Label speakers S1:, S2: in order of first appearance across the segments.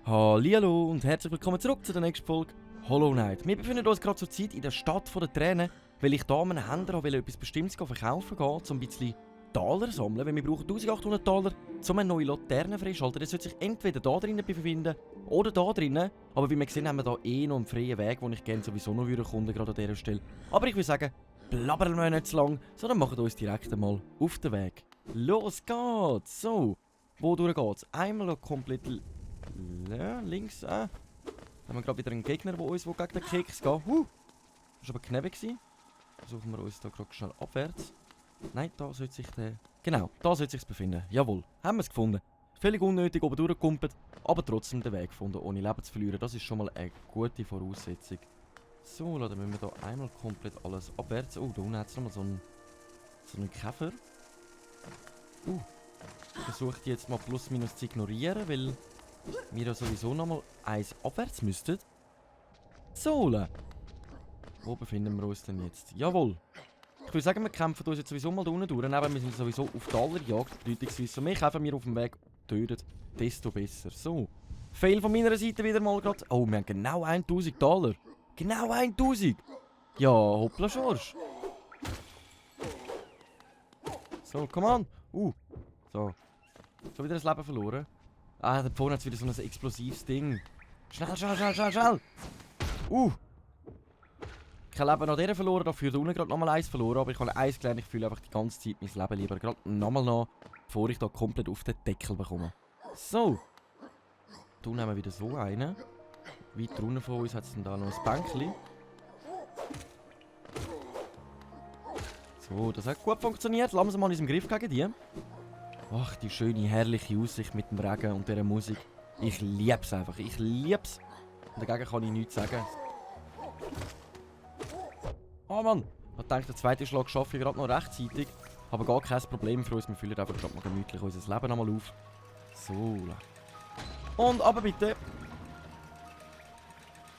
S1: Hallihallo und herzlich willkommen zurück zu der nächsten Folge Hollow Knight. Wir befinden uns gerade zur Zeit in der Stadt der Tränen, weil ich da einen Händler habe, etwas Bestimmtes verkaufen gehen, um ein bisschen Taler zu sammeln, weil wir brauchen 1800 Taler, um eine neue Laterne freischalten. Das sollte sich entweder da drinnen befinden oder da drinnen. Aber wie wir sehen, haben wir da noch einen freien Weg, den ich gerne sowieso noch erkunden würde, gerade an dieser Stelle. Aber ich würde sagen, blabbern wir nicht zu lang, sondern machen uns direkt einmal auf den Weg. Los geht's! So, wodurch geht's? Einmal komplett links. Haben wir gerade wieder einen Gegner, der uns gegen den Keks geht. Das war aber knapp. Versuchen wir uns da gerade schnell abwärts. Nein, da sollte sich der... Genau, da sollte sich befinden. Jawohl, haben wir es gefunden. Völlig unnötig oben durchgekumpelt, aber trotzdem den Weg gefunden, ohne Leben zu verlieren. Das ist schon mal eine gute Voraussetzung. So, dann müssen wir da einmal komplett alles abwärts. Oh, da unten hat es nochmal so einen Käfer. Versuche ich jetzt mal plus minus zu ignorieren, weil wir ja sowieso nochmal eins abwärts müssten. So, wo befinden wir uns denn jetzt? Jawohl. Ich würde sagen, wir kämpfen uns jetzt sowieso mal da unten durch. Wir sind sowieso auf Talerjagd, bedeutungsweise so mehr kämpfen wir auf dem Weg töten, desto besser. So. Fail von meiner Seite wieder mal gerade. Oh, wir haben genau 1000 Taler. Genau 1000! Ja, hoppla Schorsch. So, come on. So. Schon wieder das Leben verloren. Ah, da vorne hat es wieder so ein explosives Ding. Schnell, schnell, schnell, schnell, schnell! Kein Leben an dieser verloren, dafür da unten gerade nochmal eins verloren, aber ich habe eins gelernt, ich fühle einfach die ganze Zeit mein Leben lieber gerade nochmal nach, bevor ich da komplett auf den Deckel bekomme. So! Da nehmen wir wieder so einen. Weiter unten von uns hat es da noch ein Bänkchen. So, das hat gut funktioniert. Lassen wir sie mal in unserem Griff gegen die. Ach, die schöne, herrliche Aussicht mit dem Regen und dieser Musik. Ich liebe es einfach. Ich liebe es. Und dagegen kann ich nichts sagen. Oh Mann! Ich denke, der zweite Schlag schaffe ich gerade noch rechtzeitig. Aber gar kein Problem für uns. Wir füllen einfach gerade mal gemütlich unser Leben nochmal auf. So. Und aber bitte.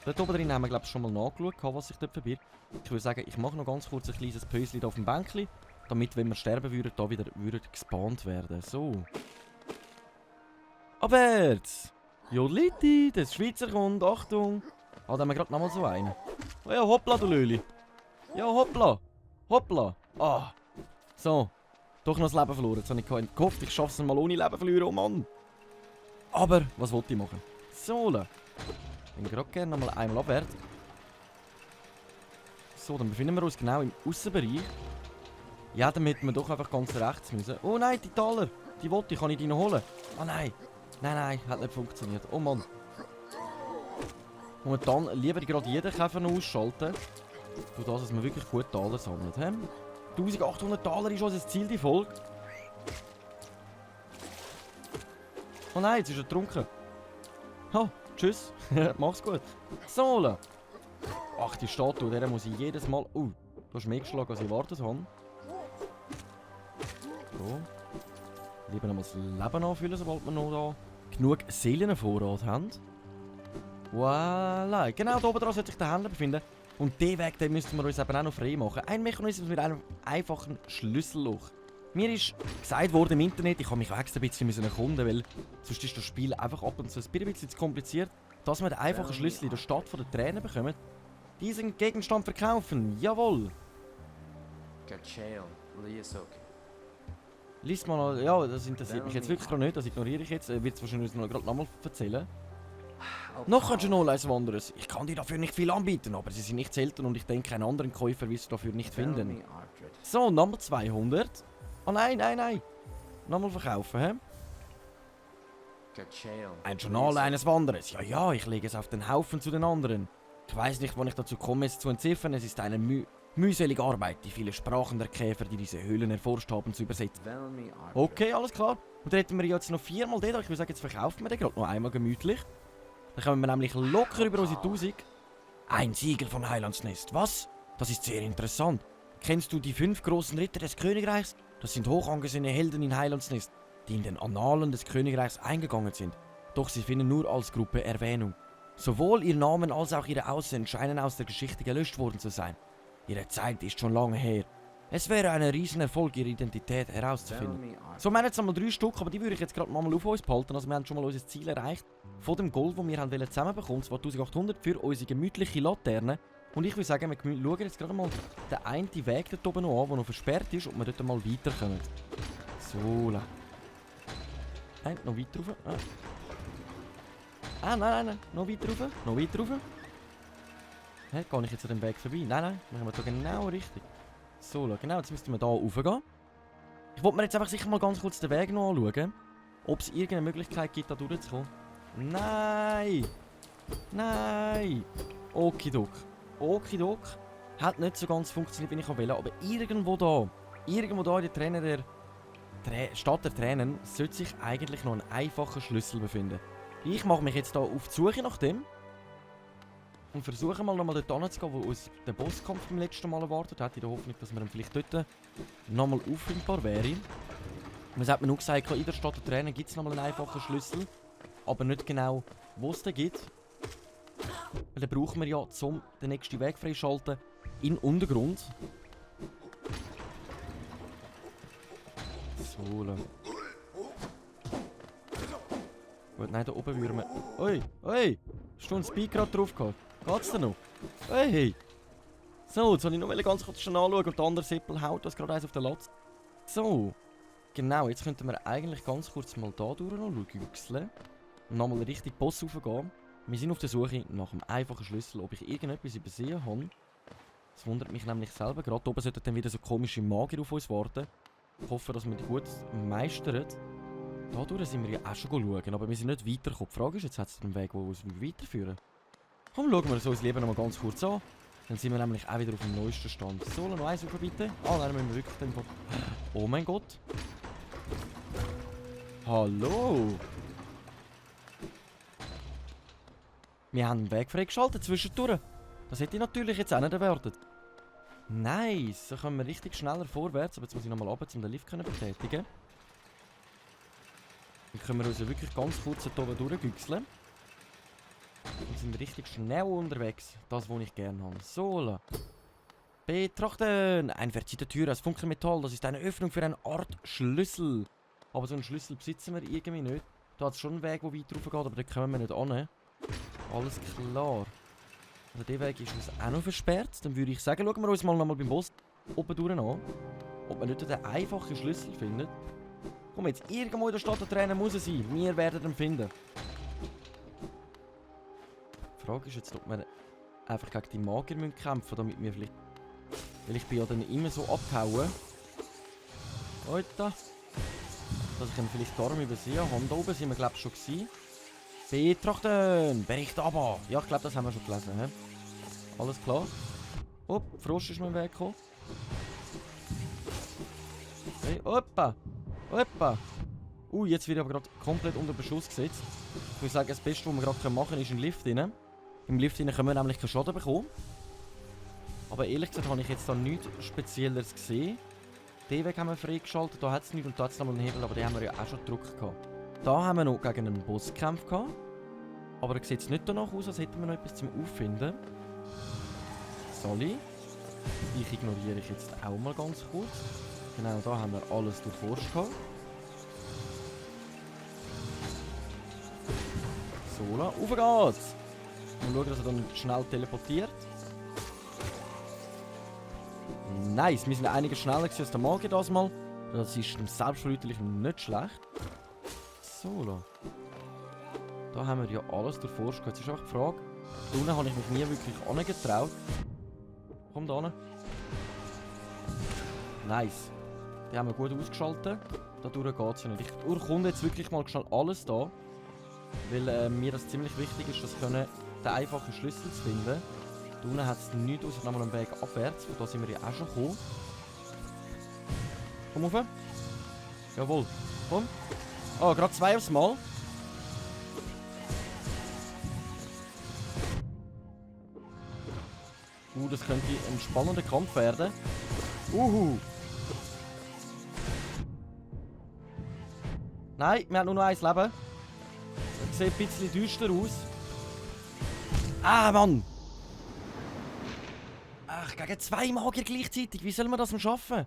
S1: Dort oben drin haben wir, glaube ich, schon mal nachgeschaut, was sich dort verbirgt. Ich würde sagen, ich mache noch ganz kurz ein kleines Päuschen auf dem Bänkchen. Damit, wenn wir sterben würden, da wieder gespawnt werden. So. Abwärts! Jodliti, das Schweizer kommt, Achtung! Da haben wir gerade nochmal so einen. Oh ja, hoppla, du Löli! Ja, hoppla! Hoppla! Ah! So. Doch noch das Leben verloren. Jetzt habe ich gehofft, ich schaffe es mal ohne Leben verlieren, oh Mann! Aber, was wollte ich machen? So, ich würde gerade gerne nochmal einmal abwärts. So, dann befinden wir uns genau im Aussenbereich. Ja, dann hätten wir doch einfach ganz rechts müssen. Oh nein, die Taler! Die wollte ich, kann ich die noch holen? Oh nein! Nein, hat nicht funktioniert. Oh Mann. Momentan lieber gerade jeden Käfer noch ausschalten. Für das, dass man wirklich gut Taler sammelt. 1800 Taler ist unser Ziel, die Folge. Oh nein, jetzt ist er getrunken. Ha, tschüss. Mach's gut. So, ach, die Statue, der muss ich jedes Mal... du hast mehr geschlagen, als ich erwartet habe. So. Lieber noch mal das Leben anfüllen, sobald wir noch da genug Seelenvorrat haben. Voilà. Genau da oben dran sollte sich der Händler befinden. Und den Weg, den müssten wir uns eben auch noch frei machen. Ein Mechanismus mit einem einfachen Schlüsselloch. Mir ist gesagt worden im Internet, ich habe mich extra ein bisschen erkunden, weil sonst ist das Spiel einfach ab und zu ein bisschen zu kompliziert, dass wir den einfachen Schlüssel in der Stadt der Tränen bekommen. Diesen Gegenstand verkaufen, jawohl! Lies mal, ja, das interessiert mich jetzt wirklich gerade nicht, das ignoriere ich jetzt. Wird es wahrscheinlich gerade nochmal erzählen. Noch kannst du noch eins anderes. Ich kann dir dafür nicht viel anbieten, aber sie sind nicht selten und ich denke, einen anderen Käufer wirst du dafür nicht finden. So, Nummer 200. Oh nein. Nochmal verkaufen, hä? Ein Journal eines Wanderers. Ja, ich lege es auf den Haufen zu den anderen. Ich weiß nicht, wann ich dazu komme, es zu entziffern. Es ist eine mühselige Arbeit, die viele Sprachen der Käfer, die diese Höhlen erforscht haben, zu übersetzen. Okay, alles klar. Und dann hätten wir jetzt noch 4-mal den. Ich würde sagen, jetzt verkaufen wir den gerade noch einmal gemütlich. Dann kommen wir nämlich locker über unsere 1000. Ein Siegel von Heilandsnest. Was? Das ist sehr interessant. Kennst du die 5 großen Ritter des Königreichs? Das sind hoch angesehene Helden in Heilandsnest, die in den Annalen des Königreichs eingegangen sind. Doch sie finden nur als Gruppe Erwähnung. Sowohl ihr Namen als auch ihre Aussehen scheinen aus der Geschichte gelöscht worden zu sein. Ihre Zeit ist schon lange her. Es wäre ein Riesenerfolg, ihre Identität herauszufinden. So, wir haben jetzt einmal 3 Stück, aber die würde ich jetzt gerade mal auf uns behalten. Also wir haben schon mal unser Ziel erreicht. Von dem Gold, das wir haben zusammenbekommen, zwar 1800 für unsere gemütliche Laterne. Und ich würde sagen, wir schauen jetzt gerade mal den einen Weg dort oben noch an, der noch versperrt ist, ob wir dort mal weiterkommen. So, nein, noch weiter rauf. Nein, noch weiter rauf, noch weiter rauf. Hä, gehe ich jetzt an dem Weg vorbei? Nein, machen wir da genau richtig. So, genau, jetzt müssten wir hier raufgehen. Ich wollte mir jetzt einfach sicher mal ganz kurz den Weg noch anschauen, ob es irgendeine Möglichkeit gibt, da durchzukommen. Nein! Nein! Okidok. Hat nicht so ganz funktioniert, wie ich wollte, aber irgendwo da in der Träne der Stadt der Tränen, sollte sich eigentlich noch ein einfacher Schlüssel befinden. Ich mache mich jetzt hier auf die Suche nach dem. Und versuche mal nochmal dort hinzugehen, wo uns der Bosskampf beim letzten Mal erwartet hat, in der Hoffnung, dass wir dann vielleicht dort nochmal auffindbar wäre. Man hat mir nur gesagt, in der Stadt der Tränen gibt es nochmal einen einfachen Schlüssel, aber nicht genau, wo es den gibt. Weil dann brauchen wir ja, um den nächsten Weg freischalten, in den Untergrund. So, gut, nein, da oben würden wir... Oi! Hast du einen Speed gerade drauf gehabt? Geht's denn noch? Hey! So, jetzt soll ich noch ganz kurz schon anschauen und der andere Sippel haut das gerade eins auf den Latz. So. Genau, jetzt könnten wir eigentlich ganz kurz mal da durch noch schauen und nochmal richtig Boss raufgehen. Wir sind auf der Suche nach einem einfachen Schlüssel, ob ich irgendetwas übersehen habe. Das wundert mich nämlich selber gerade. Da oben sollten dann wieder so komische Magier auf uns warten. Ich hoffe, dass wir die gut meistern. Dadurch sind wir ja auch schon schauen, aber wir sind nicht weitergekommen. Die Frage ist, jetzt hat es einen Weg, der uns weiterführen. Komm, schauen wir uns unser Leben noch mal ganz kurz an. Dann sind wir nämlich auch wieder auf dem neuesten Stand. So, noch eins rauf, bitte. Ah, nein, müssen wir wirklich den... Oh mein Gott. Hallo. Wir haben einen Weg freigeschaltet zwischendurch. Das hätte ich natürlich jetzt auch nicht erwartet. Nice, so kommen wir richtig schneller vorwärts. Aber jetzt muss ich nochmal runter, um den Lift zu betätigen. Dann können wir uns ja wirklich ganz kurz hier oben durchgüchseln. Wir sind richtig schnell unterwegs. Das, was ich gerne habe. So, betrachten! Eine verzierte Tür aus Funkelmetall. Das ist eine Öffnung für eine Art Schlüssel. Aber so einen Schlüssel besitzen wir irgendwie nicht. Da hat es schon einen Weg, der weit rauf geht, aber da kommen wir nicht an. Alles klar. Also der Weg ist uns auch noch versperrt. Dann würde ich sagen, schauen wir uns mal nochmal beim Boss oben durch an. Ob man nicht den einfachen Schlüssel findet. Komm jetzt, irgendwo in der Stadt der Tränen muss er sein. Wir werden ihn finden. Die Frage ist jetzt, ob wir einfach gegen die Magier kämpfen müssen, damit wir vielleicht... Weil ich bin ja dann immer so abgehauen. Alter. Dass ich ihn vielleicht darum übersehen habe. Da oben sind wir, glaube ich, schon gewesen. Betrachten! Bericht aber! Ja, ich glaube, das haben wir schon gelesen. He? Alles klar. Hopp, Frosch ist mir im Weg gekommen. Hey, hoppa! Hoppa! Jetzt wird aber gerade komplett unter Beschuss gesetzt. Ich würde sagen, das Beste, was wir gerade machen können, ist in den Lift rein. Im Lift rein können wir nämlich keinen Schaden bekommen. Aber ehrlich gesagt habe ich jetzt da nichts Spezielleres gesehen. Den Weg haben wir freigeschaltet, da hat es nichts und da hat es nochmal einen Hebel, aber den haben wir ja auch schon gedrückt gehabt. Da haben wir noch gegen einen Bosskampf gehabt. Aber er sieht jetzt nicht danach aus, als hätten wir noch etwas zum Auffinden. Sally. Ich ignoriere ich jetzt auch mal ganz kurz. Genau, da haben wir alles durchforscht gehabt. So, auf geht's! Mal schauen, dass er dann schnell teleportiert. Nice, wir sind einiges schneller als der Magier das mal. Das ist selbstverständlich nicht schlecht. So, da haben wir ja alles durchforscht. Jetzt ist einfach die Frage. Da unten habe ich mich nie wirklich angetraut. Komm da hin. Nice. Die haben wir gut ausgeschaltet. Dadurch geht es ja nicht. Ich urkunde jetzt wirklich mal schnell alles da. Weil mir das ziemlich wichtig ist, das können, den einfachen Schlüssel zu finden. Da unten hat es nichts außer nochmal einen Weg abwärts. Von da sind wir ja auch schon gekommen. Komm rauf. Jawohl. Komm. Oh, gerade 2 aufs Mal. Das könnte ein spannender Kampf werden. Nein, wir haben nur noch 1 Leben. Das sieht ein bisschen düster aus. Ah, Mann! Ach, gegen 2 Magier gleichzeitig. Wie soll man das noch schaffen?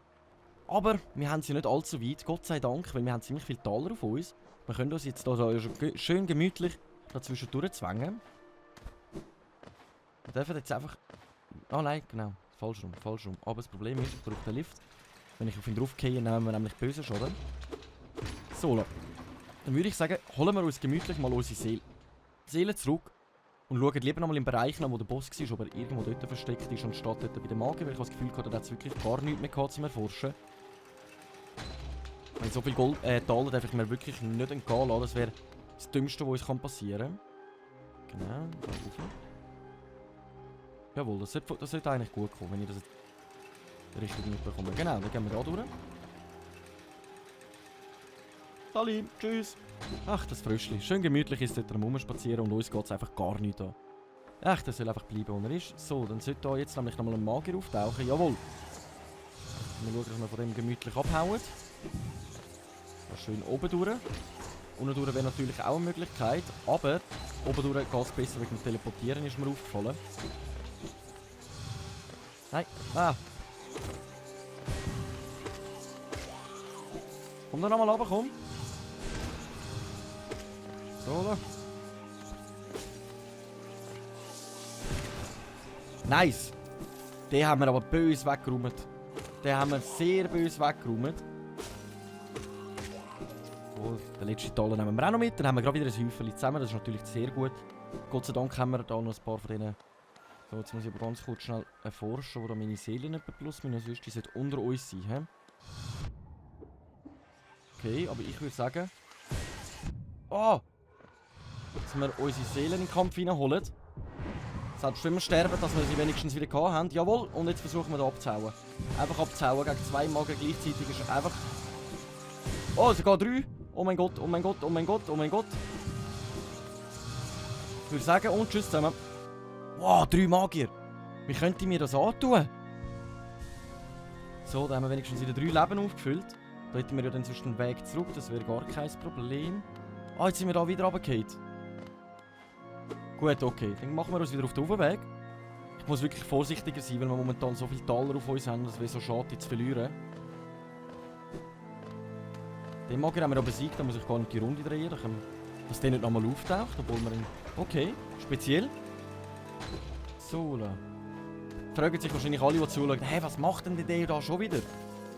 S1: Aber wir haben sie nicht allzu weit, Gott sei Dank, weil wir haben ziemlich viele Taler auf uns. Wir können uns jetzt hier schön gemütlich dazwischen durchzwängen. Wir dürfen jetzt einfach... Oh nein, genau. Falsch rum, falsch rum. Aber das Problem ist, ich brauche den Lift. Wenn ich auf ihn draufgehe, nehmen wir nämlich böse Schaden. So, dann würde ich sagen, holen wir uns gemütlich mal unsere Seele zurück. Und schauen lieber noch mal im Bereich nach, wo der Boss war, ob er irgendwo dort versteckt ist, anstatt dort bei den Magier. Weil ich habe das Gefühl hatte, da hat es wirklich gar nichts mehr gehabt zum Erforschen. Weil so viel Taler darf ich mir wirklich nicht entgehen lassen. Das wäre das Dümmste, was uns passieren kann. Genau, da rauf. Jawohl, das sollte eigentlich gut kommen, wenn ich das jetzt richtig mitbekomme. Genau, dann gehen wir da durch. Sali, tschüss. Ach, das Fröschli. Schön gemütlich ist dort rumspazieren und uns geht es einfach gar nicht an. Ach, der soll einfach bleiben, wo er ist. So, dann sollte da jetzt nämlich nochmal ein Magier auftauchen. Jawohl. Wir schauen, dass wir von dem gemütlich abhauen. Da schön oben durch. Unten durch wäre natürlich auch eine Möglichkeit, aber oben durch geht es besser wegen dem Teleportieren, ist mir aufgefallen. Nein, ah. Komm da nochmal runter, komm. So, da. Nice. Den haben wir aber böse weggeräumt. Den haben wir sehr böse weggeräumt. Oh, den letzten Taler nehmen wir auch noch mit. Dann haben wir gerade wieder ein Häufchen zusammen. Das ist natürlich sehr gut. Gott sei Dank haben wir da noch ein paar von denen. So, jetzt muss ich aber ganz kurz schnell erforschen, wo da meine Seele nicht plus minus ist. Die sollte unter uns sein, he? Okay, aber ich würde sagen... Oh! Dass wir unsere Seelen in den Kampf reinholen. Selbst wenn wir sterben, dass wir sie wenigstens wieder gehabt haben. Jawohl, und jetzt versuchen wir da abzuhauen. Einfach abzuhauen gegen 2 Magen gleichzeitig ist einfach... Oh, sogar 3! Oh mein Gott, oh mein Gott, oh mein Gott, oh mein Gott. Ich würde sagen, und tschüss zusammen. Wow, 3 Magier! Wie könnte ich mir das antun? So, da haben wir wenigstens wieder 3 Leben aufgefüllt. Da hätten wir ja dann sonst den Weg zurück, das wäre gar kein Problem. Ah, jetzt sind wir da wieder runtergefallen. Gut, okay, dann machen wir uns wieder auf den Weg. Ich muss wirklich vorsichtiger sein, weil wir momentan so viele Taler auf uns haben, das wäre so schade, die zu verlieren. Den Magier haben wir aber besiegt, da muss ich gar nicht die Runde drehen, dass der nicht nochmal auftaucht, obwohl wir ihn... Okay, speziell. So, fragen sich wahrscheinlich alle, die zuschauen, hey, was macht denn der da schon wieder?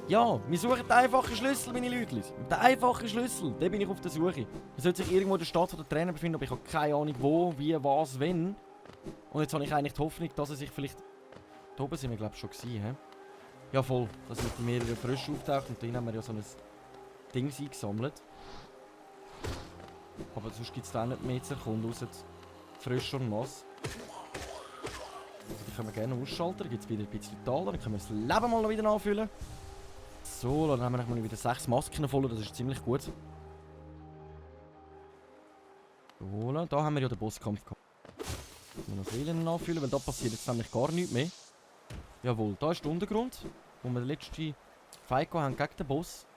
S1: Ja, wir suchen den einfachen Schlüssel, meine Leute. Den einfachen Schlüssel, den bin ich auf der Suche. Er sollte sich irgendwo in der Stadt der Trainer befinden, aber ich habe keine Ahnung wo, wie, was, wenn. Und jetzt habe ich eigentlich die Hoffnung, dass er sich vielleicht... Da oben sind wir, glaube ich, schon gewesen, he? Ja, voll. Dass mit mehreren Fröschen auftaucht und dann haben wir ja so ein Ding eingesammelt. Aber sonst gibt es da auch nicht mehr zu erkunden, außer die Frösche und Mass. Also die können wir gerne ausschalten, dann gibt es wieder ein bisschen Taler, dann können wir das Leben mal wieder anfüllen. So, dann haben wir mal wieder 6 Masken voll, das ist ziemlich gut. So, da haben wir ja den Bosskampf gehabt. Wir noch Seelen anfüllen, weil da passiert jetzt nämlich gar nichts mehr. Jawohl, da ist der Untergrund, wo wir den letzten Fight haben gegen den Boss.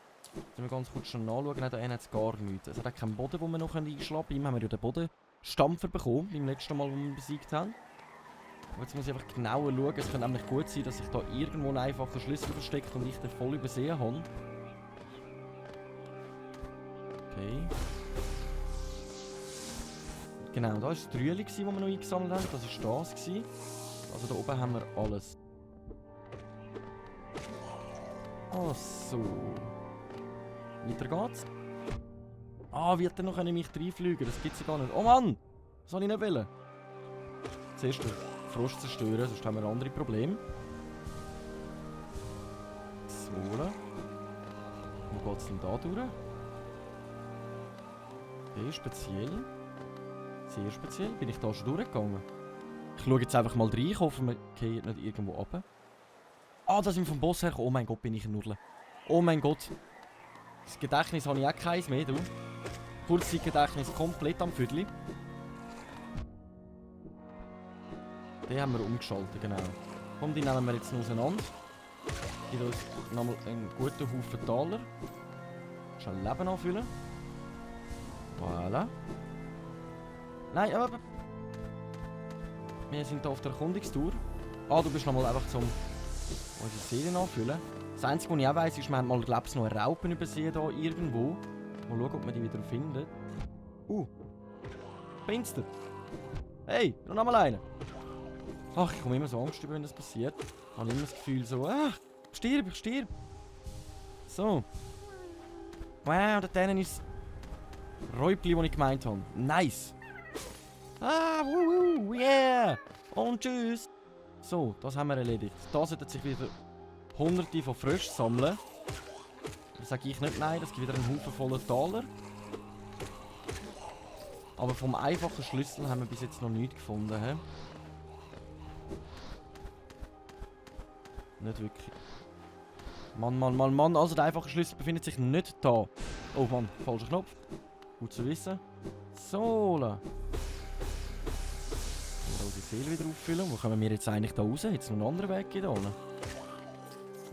S1: Wenn wir ganz kurz schon nachschauen, nein, da hat es gar nichts. Es hat auch keinen Boden, den wir noch einschlagen können. Bei ihm haben wir ja den Bodenstampfer bekommen, beim letzten Mal, wo wir ihn besiegt haben. Aber jetzt muss ich einfach genauer schauen. Es könnte nämlich gut sein, dass sich da irgendwo ein einfacher Schlüssel versteckt und ich den voll übersehen habe. Okay. Genau, da war das Trüeli, das wir noch eingesammelt haben. Das war das. Also da oben haben wir alles. Ach so. Weiter geht's. Ah, wird er noch in mich reinfliegen? Das gibt's ja gar nicht. Oh Mann! Das soll ich nicht wollen. Zuerst den Frosch zerstören, sonst haben wir andere Probleme. So. Wo geht's denn da durch? Okay, speziell. Sehr speziell. Bin ich da schon durchgegangen? Ich schaue jetzt einfach mal rein. Ich hoffe, wir gehen nicht irgendwo runter. Ah, da sind wir vom Boss her. Oh mein Gott, bin ich ein Nudel. Oh mein Gott. Das Gedächtnis habe ich auch keins mehr, du. Kurzzeitgedächtnis komplett am Viertel. Den haben wir umgeschaltet, genau. Komm, die nehmen wir jetzt noch auseinander. Hier uns nochmal einen guten Haufen Taler. Schnell Leben anfüllen. Voilà. Nein, aber... Wir sind hier auf der Erkundungstour. Ah, du bist nochmal einfach zum unsere Seele nachfüllen. Das Einzige, was ich auch weiss, ist, wir haben mal, glaube ich, noch eine Raupe übersehen hier irgendwo. Mal schauen, ob wir die wieder finden. Finster. Hey, noch mal einen. Ach, ich komme immer so Angst über, wenn das passiert. Ich habe immer das Gefühl so, ich stirb. So. Wow, da drinnen ist das Räubli, das ich gemeint habe. Nice. Yeah. Und tschüss. So, das haben wir erledigt. Da sollten sich wieder Hunderte von Fröschen sammeln. Da sage ich nicht nein, das gibt wieder einen Haufen voller Taler. Aber vom einfachen Schlüssel haben wir bis jetzt noch nichts gefunden. He? Nicht wirklich. Mann. Also der einfache Schlüssel befindet sich nicht da. Oh Mann, falscher Knopf. Gut zu wissen. So. Die Seele wieder auffüllen. Wo kommen wir jetzt eigentlich da raus? Jetzt noch einen anderen Weg hier unten?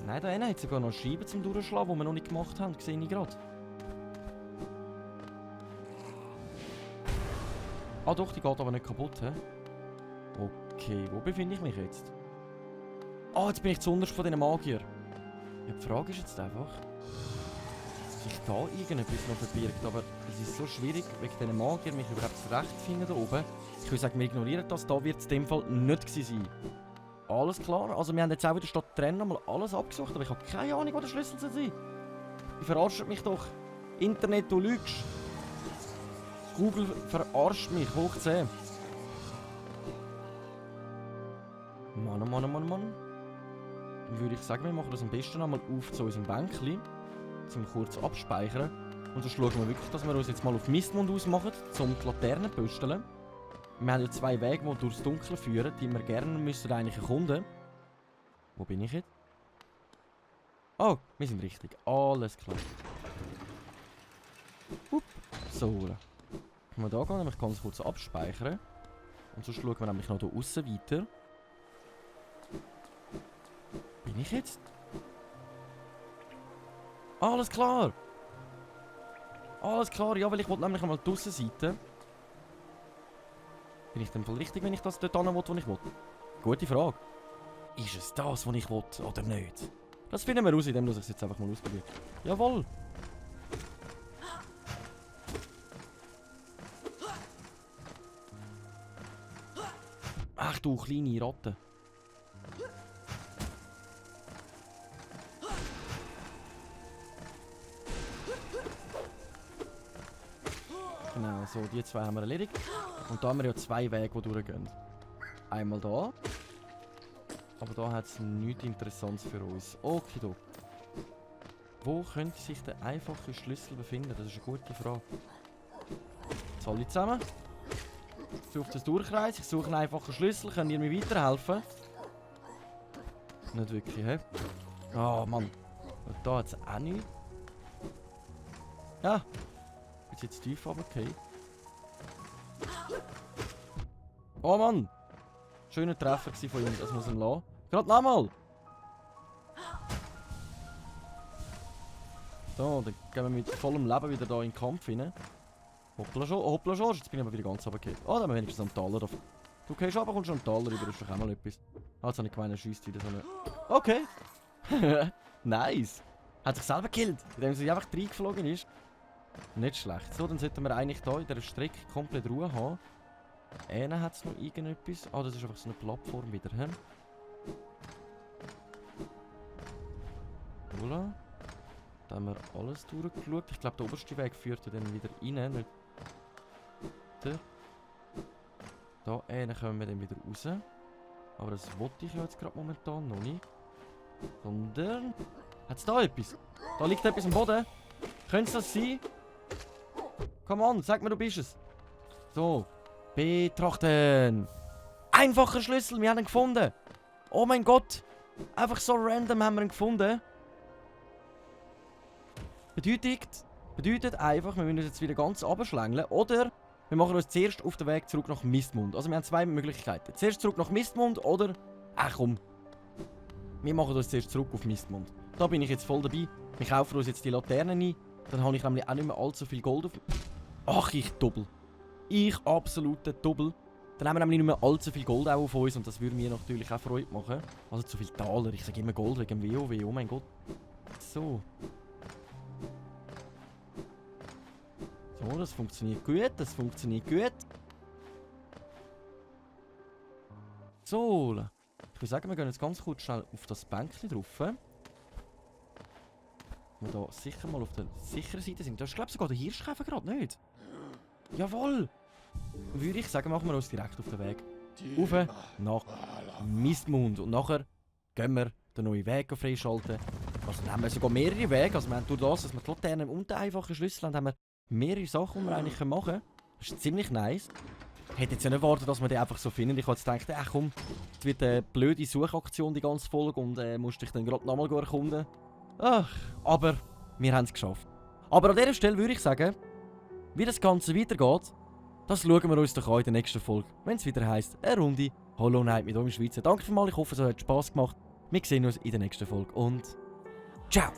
S1: Nein, da hinten hat es sogar noch Scheiben zum Durchschlagen, die wir noch nicht gemacht haben. Sehe ich gerade. Ah doch, die geht aber nicht kaputt, hä? Okay, wo befinde ich mich jetzt? Ah, jetzt bin ich zuunterst von diesen Magier. Ja, die Frage ist jetzt einfach, dass sich da irgendetwas noch verbirgt, aber es ist so schwierig, wegen diesen Magier mich überhaupt zurechtfinden da oben. Ich würde sagen, wir ignorieren das, da wird es in dem Fall nicht sein. Alles klar, also wir haben jetzt auch wieder statt Trennen mal alles abgesucht, aber ich habe keine Ahnung, wo der Schlüssel soll sein. Die verarscht mich doch. Internet, du lügst. Google verarscht mich, hoch 10. Mann. Dann würde ich sagen, wir machen das am besten einmal auf zu unserem Bänkchen, zum kurz abspeichern. Und dann schauen wir wirklich, dass wir uns jetzt mal auf Mistmund ausmachen, um die Laterne zu büsteln. Wir haben ja zwei Wege, die durchs Dunkle führen, die wir gerne müssen eigentlich erkunden. Wo bin ich jetzt? Oh, wir sind richtig. Alles klar. So. Können wir da gehen, nämlich ganz kurz abspeichern. Und sonst schauen wir nämlich noch hier außen weiter. Bin ich jetzt? Alles klar! Alles klar, ja, weil ich wollte nämlich einmal die Aussenseite. Bin ich denn voll richtig, wenn ich das dort hin will, wo ich will? Gute Frage. Ist es das, was ich will, oder nicht? Das finden wir raus, indem ich es jetzt einfach mal ausprobiere. Jawohl! Ach du kleine Ratte. Genau, so, die zwei haben wir erledigt. Und da haben wir ja zwei Wege, die durchgehen. Einmal da. Aber da hat es nichts Interessantes für uns. Okay, wo könnte sich der einfache Schlüssel befinden? Das ist eine gute Frage. Jetzt alle zusammen. Ich suche das Durchkreis, ich suche einen einfachen Schlüssel. Könnt ihr mir weiterhelfen? Nicht wirklich, hä? Oh Mann. Und da hat es auch nichts. Ja. Jetzt tief aber okay. Oh Mann! Schöner Treffer von ihm, das muss er lassen. Gerade nochmal! So, dann gehen wir mit vollem Leben wieder da in den Kampf rein. Hoppla schon, jetzt bin ich aber wieder ganz runtergefallen. Oh, dann haben wir wenigstens einen Taler da. Du gehst aber, kommst schon einen Taler über, das ist doch auch mal etwas. Ah, jetzt habe ich gemeint, er schiesst wieder so eine... Okay! Nice! Hat sich selber gekillt, indem er einfach reingeflogen ist. Nicht schlecht. So, dann sollten wir eigentlich hier in dieser Strecke komplett Ruhe haben. Hat es noch irgendetwas? Ah, das ist einfach so eine Plattform wieder. He? Voilà. Da haben wir alles durchgeschaut. Ich glaube, der oberste Weg führt ja dann wieder rein. Nicht der. Da kommen wir dann wieder raus. Aber das wollte ich ja jetzt gerade momentan noch nicht. Sondern... Hat es da etwas? Da liegt etwas am Boden. Könnte es das sein? Come on, sag mir, du bist es. So. Betrachten. Einfacher Schlüssel, wir haben ihn gefunden. Oh mein Gott. Einfach so random haben wir ihn gefunden. Bedeutet einfach, wir müssen uns jetzt wieder ganz runterschlängeln. Oder wir machen uns zuerst auf den Weg zurück nach Mistmund. Also wir haben zwei Möglichkeiten. Zuerst zurück nach Mistmund oder... Ach komm. Wir machen uns zuerst zurück auf Mistmund. Da bin ich jetzt voll dabei. Wir kaufen uns jetzt die Laternen ein. Dann habe ich nämlich auch nicht mehr allzu viel Gold auf... Ach, ich doppel. Ich absolute Doppel. Dann haben wir nämlich nicht mehr allzu viel Gold auch auf uns und das würde mir natürlich auch Freude machen. Also zu viel Taler. Ich sage immer Gold wegen dem WoW. Oh mein Gott. So. So, das funktioniert gut. Das funktioniert gut. So. Ich würde sagen, wir gehen jetzt ganz kurz schnell auf das Bänkchen drauf. Wir da sicher mal auf der sicheren Seite sind. Da ist, glaube ich, sogar der Hirschkäfer gerade nicht. Jawohl! Würde ich sagen, machen wir uns direkt auf den Weg. Rauf nach Mistmund. Und nachher gehen wir den neuen Weg freischalten. Also dann haben wir sogar mehrere Wege. Also wir haben durch das, dass wir die Laternen und den einfachen Schlüssel haben, haben wir mehrere Sachen, die wir eigentlich machen können. Das ist ziemlich nice. Ich hätte jetzt ja nicht erwartet, dass wir die einfach so finden. Ich habe jetzt gedacht, ach komm, es wird eine blöde Suchaktion die ganze Folge und musst dich dann gerade nochmal erkunden. Ach, aber wir haben es geschafft. Aber an dieser Stelle würde ich sagen, wie das Ganze weitergeht, das schauen wir uns doch an in der nächsten Folge, wenn es wieder heisst, eine Runde Hollow Knight mit eurem Schweizer. Danke vielmals, ich hoffe, es hat Spass gemacht. Wir sehen uns in der nächsten Folge und ciao!